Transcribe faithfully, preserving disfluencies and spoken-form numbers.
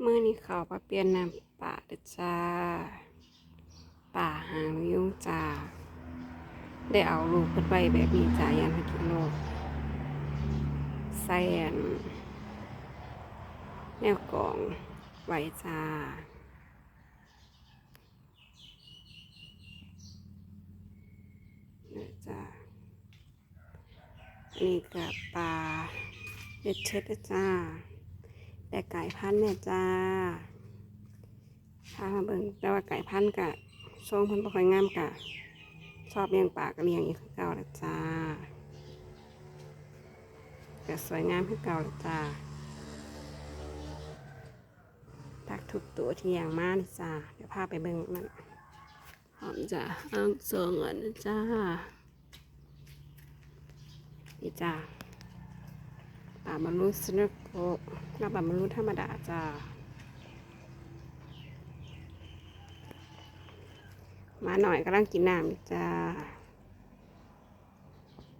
มื้อนี้เขามาเปลี่ยนน้ำปลาเด้อจ้า ปลาหางนกยูงจ้า ได้เอาลูกเพิ่นไว้แบบนี้จ้า ย่านเพิ่นกินลูก ใส่อันแนวกรองไว้จ้า นี่จ้า อันนี้ก็ปลาเห็ดเช็ดนะจ้า แต่ไก่พันธุ์เนี่ยจ้า พามาเบิ่ง แต่ว่าไก่พันธุ์กะทรงเพิ่นบ่ค่อยงามกะ ชอบเลี้ยงปลาก็เลี้ยงอยู่คือเก่าแหละจ้า ก็สวยงามคือเก่าแหละจ้า ผักทุกตัวที่เลี้ยงมานี่จ้า เดี๋ยวพาไปเบิ่งนั่น หอมจ้า เอาสองอันนะจ้า นี่จ้า ปลาบอลลูนสเนกโกะ กับปลาบอลลูนธรรมดาจ้า หมาน้อยกำลังกินน้ำอยู่จ้า